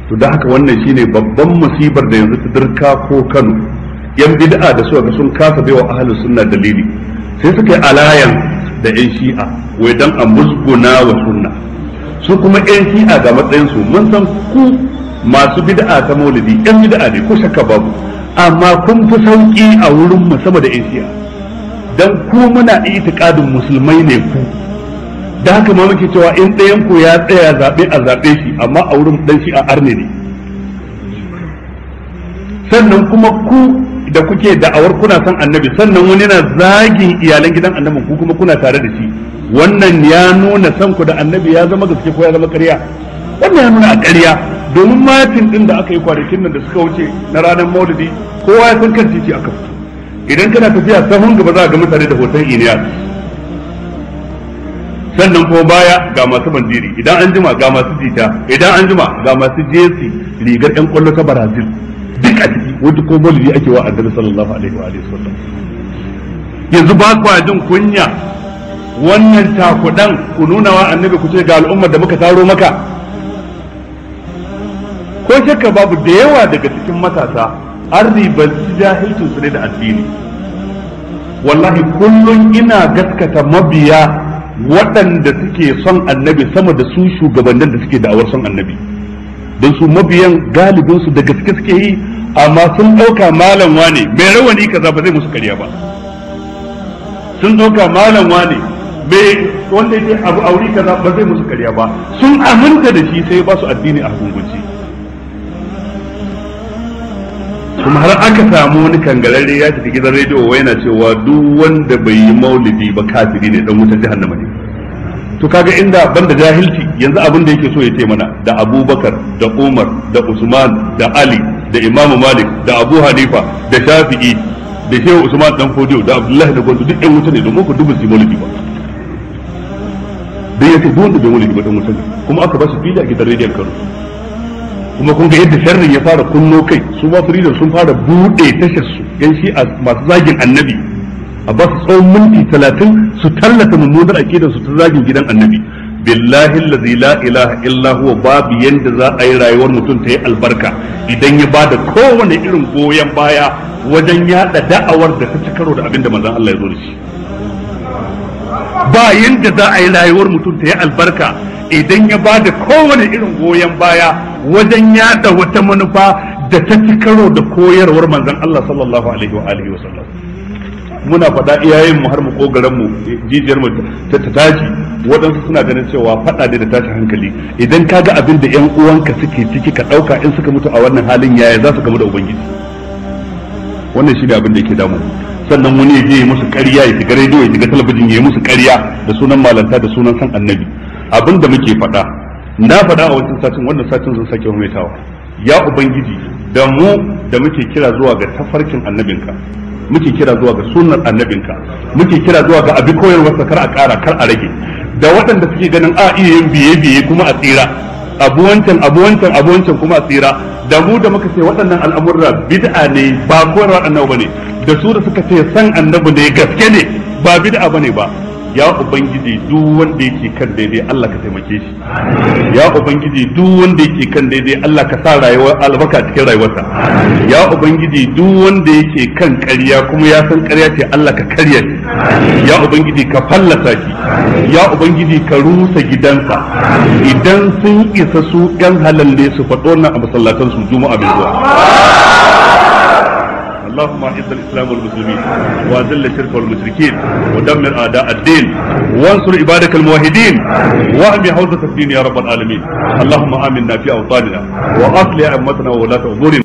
To da haka wannan shine babban musibar da yanzu ta dirka ko Kano. Yan bid'a da suka ga sun kasa baiwa ahlus sunna dalili, sai suka yi alliance da yan shi'a wai dan a musguna wa sunna. Su kuma yan shi'a ga matsayin su, mun san ku masu bid'a ta maulidi yan bid'a ne ko shakka babu, amma kun fi sauki a wurin mu sama da yan shi'a, dan ku muna itiqadin musulmai ne ku. Da haka ma muke cewa in ɗayan ku ya tsaya zaɓe a zaɓe shi, amma a wurin ɗan shi a arne ne. Sannan kuma ku da kuke da'awar kuna son annabi, sannan wani yana zagin iyalan gidan annabin, ku kuma kuna tare da shi. Wannan ya nuna son ku da annabi ya zama gaske ko ya zama ƙarya? Wannan ya nuna a ƙarya, domin matin ɗin da aka yi kwanakin nan da suka wuce na ranar maulidi, kowa ya san kan titi aka fito. Idan kana tafiya sahun gaba za a ga mutane da hoton Iniyas, sannan kuma baya ga masu bandiri, idan an jima ga masu jita, idan an jima ga masu jesi rigar yan kwallo ta Brazil, duk a ciki wanda ko maulidi ake wa annabi sallallahu alaihi wa alihi wasallam. Yanzu ba kwa jin kunya wannan takudan ku nuna wa annabi ku ce ga al'ummar da muka taro maka? Ko shakka babu da yawa daga cikin matasa an ribanci jahilcin su ne da addini. Wallahi kullun ina gaskata mabiya waɗanda suke son annabi sama da su shugabannin da suke da'awar son annabi, don su mabiyan galibin su da gaske suke yi, amma sun ɗauka malam wane mai rawani kaza ba zai musu ƙarya ba, sun ɗauka malam wane mai wanda yake abu auri kaza ba zai musu ƙarya ba, sun aminta da shi sai ba su addini a hukunci. Kuma har aka samu wani kangararre ya tafi gidan rediyo wai yana cewa duk wanda bai yi maulidi ba kafiri ne, dan wutar jahannama ne. To kaga inda banda jahilci, yanzu abin da yake so ya ce mana da Abubakar da Umar da Usman da Ali da Imam Malik da Abu Hanifa da Shafi'i da Shehu Usman dan Fodiyo da Abdullahi da Gondo duk ɗan wuta ne, domin ku dubu su maulidi ba. Dan yace duk wanda bai maulidi ba dan wuta ne, kuma aka ba su fili a gidan rediyon Kano. Kuma kun ga yadda sharrin ya fara kunno kai, su ma freedom sun fara bude tashar su, yan shi'a masu zagin annabi a ba su tsawon minti 30 su tallata mummunar aqidar su ta zagin gidan annabi. Billahi allazi la ilaha illa huwa, babu yanda za a yi rayuwar mutum ta yi albarka idan ya bada kowane irin goyon baya wajen yada da'awar da ta ci karo da abinda manzon Allah ya zo da shi. Ba yanda za a yi rayuwar mutum ta yi albarka idan ya bada kowane irin goyon baya wajen yada wata manufa da ta ci karo da koyarwar manzon Allah sallallahu alaihi wa alihi wa sallam. Muna faɗa iyayen mu har mu kogaran mu jijiyar mu ta tashi, waɗansu suna ganin cewa faɗa ne da tashi hankali. Idan ka ga abin da ƴan uwanka suke ciki ka ɗauka in suka mutu a wannan halin yaya za su gamu da ubangiji? Wannan shine abin da yake damu. Sannan wani ya je ya musu ƙarya, ya shiga rediyo ya shiga talabijin ya yi musu ƙarya da sunan malanta da sunan san annabi. Abin da muke faɗa, na faɗa a wancan satin, wannan satin zan sake maimaitawa. Ya ubangiji, da mu da muke kira zuwa ga tafarkin annabinka, muke kira zuwa ga sunnar annabinka, muke kira zuwa ga abi koyarwarsa, kar a ƙara kar a rage, da waɗanda suke ganin a iya yin biye-biye kuma a tsira, abu wancan abu wancan abu wancan kuma a tsira, da mu da muka ce waɗannan al'amurra bid'a ne ba koyarwar annabi bane, da su da suka ce san annabi ne gaske ne ba bid'a bane ba. Ya ubangiji, duk wanda yake kan daidai Allah ka taimake shi. Ya ubangiji, duk wanda yake kan daidai Allah ka sa rayuwar albarka cikin rayuwarsa. Ya ubangiji, duk wanda yake kan ƙarya kuma ya san ƙarya ce Allah ka karya shi. Ya ubangiji, ka fallasa shi. Ya ubangiji, ka rusa gidansa. Idan sun isa su ɗan halalle su faɗo nan a masallatan su juma'a mai zuwa. اللهم اعز الاسلام والمسلمين واذل الشرك والمشركين ودمر اعداء الدين وانصر عبادك الموحدين واحمي حوزه الدين يا رب العالمين. اللهم امنا في اوطاننا واصلح ائمتنا وولاة امورنا.